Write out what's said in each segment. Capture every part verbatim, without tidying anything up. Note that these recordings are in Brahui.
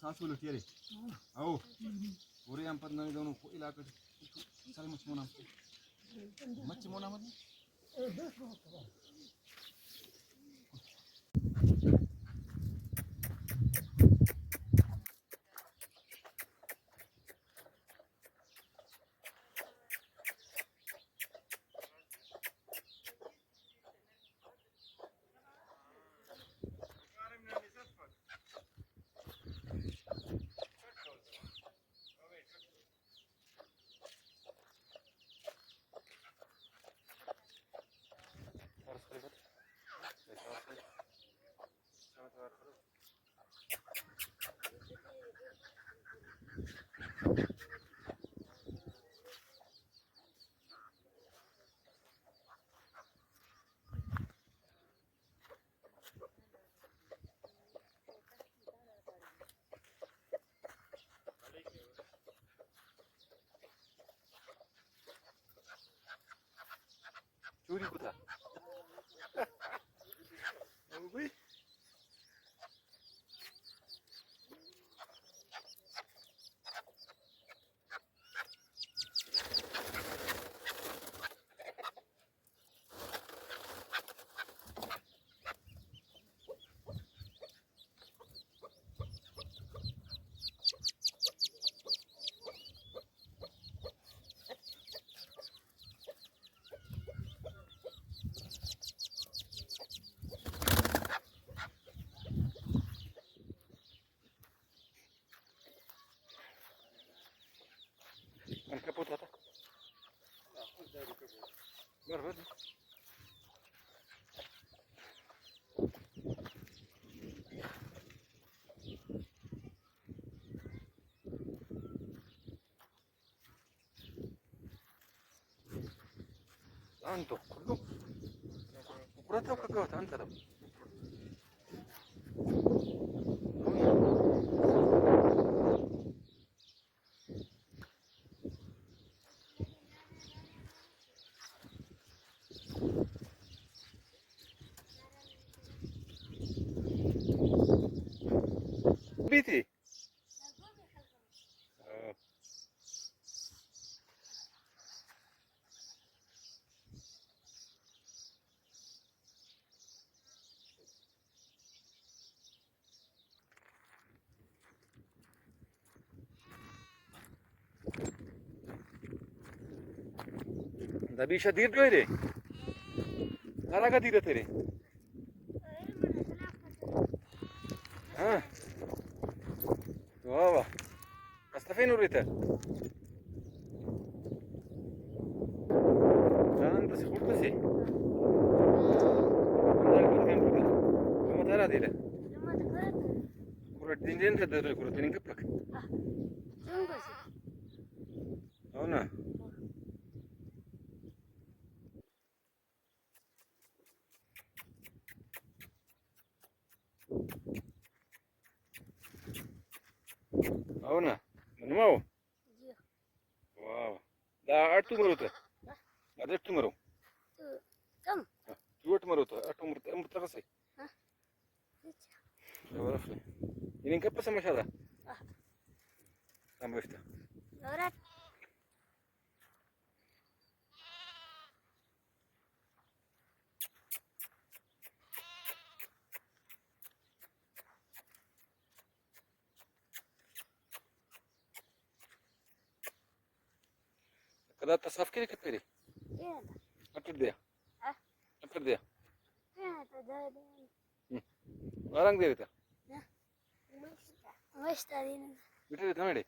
ساسول ٹی ارے۔ او۔ اورے آن پد ننے دہنو خو علاقہ ٹی سر مچ مونا مچ۔ مچ مونا مچ۔ چوری کتا۔ او بھئی۔ آن تو کلو ککڑا تو ککا تان ترا۔ بیتی۔ دا بیشا دیر ڈوئے دے۔ ہراکا دیر تیرے۔ ہاں۔ واہ واہ۔ استفین اریتہ۔ جان دس خڑک سے۔ متارا دیرہ۔ کرٹ دین دین تہ درہ کرٹ دین کپک۔ او نا۔ او نا، نما او؟ جی۔ واہ۔ دا اٹ تو مرو تہ؟ ہاں۔ دا اٹ تو مرو؟ تو کم؟ ہاں، تو اٹ مرو تہ، اٹ عمر، عمر تغسے؟ ہاں۔ اچھا۔ خبر افے۔ انہیں کپسہ مشا دا؟ ہاں۔ ہم بفتا۔ خبر اف۔ کدا تا صاف کرے کپیرے؟ اٹر دیا۔ ہاں؟ اٹر دیا۔ ہاں، تو دے دے۔ ہم۔ آرنگ دے رہتا؟ ہاں۔ مست آ دین۔ بیٹے رہتا میرے؟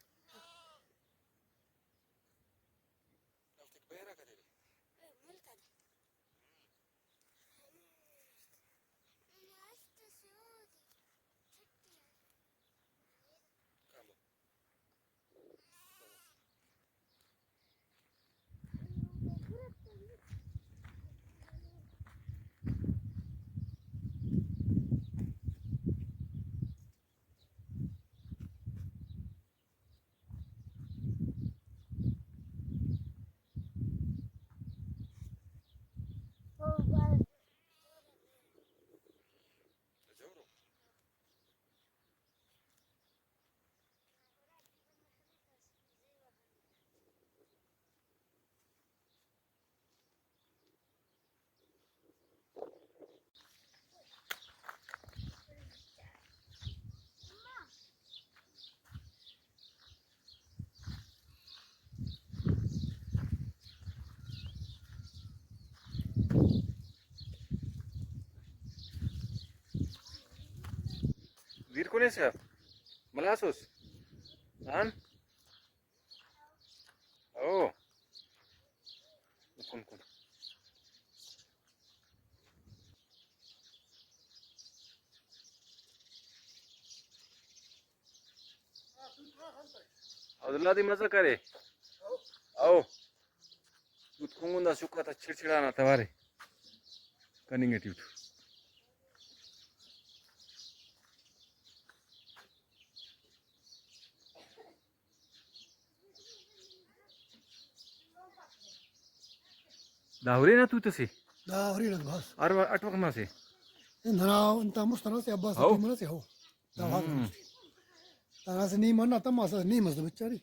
کنے سے ملاسوس؟ ہاں۔ او۔ کن کن۔ عبداللہ دی مزہ کرے۔ او۔ توت کنگن دا چکا تا چھڑچھڑانا توارے۔ کننگ ٹی اٹ۔ دا ہرے نا توت اسے؟ دا ہرے نا بس۔ ہر وخت، اٹ وخت نا سے؟ اے ننا انت مست نا سے، عباس ہو۔ حکیم نا سے، ہو۔ دا بھاز ہم۔ مست۔ دا اسہ نیم انا تما، اسہ نیم اس دا بچاری۔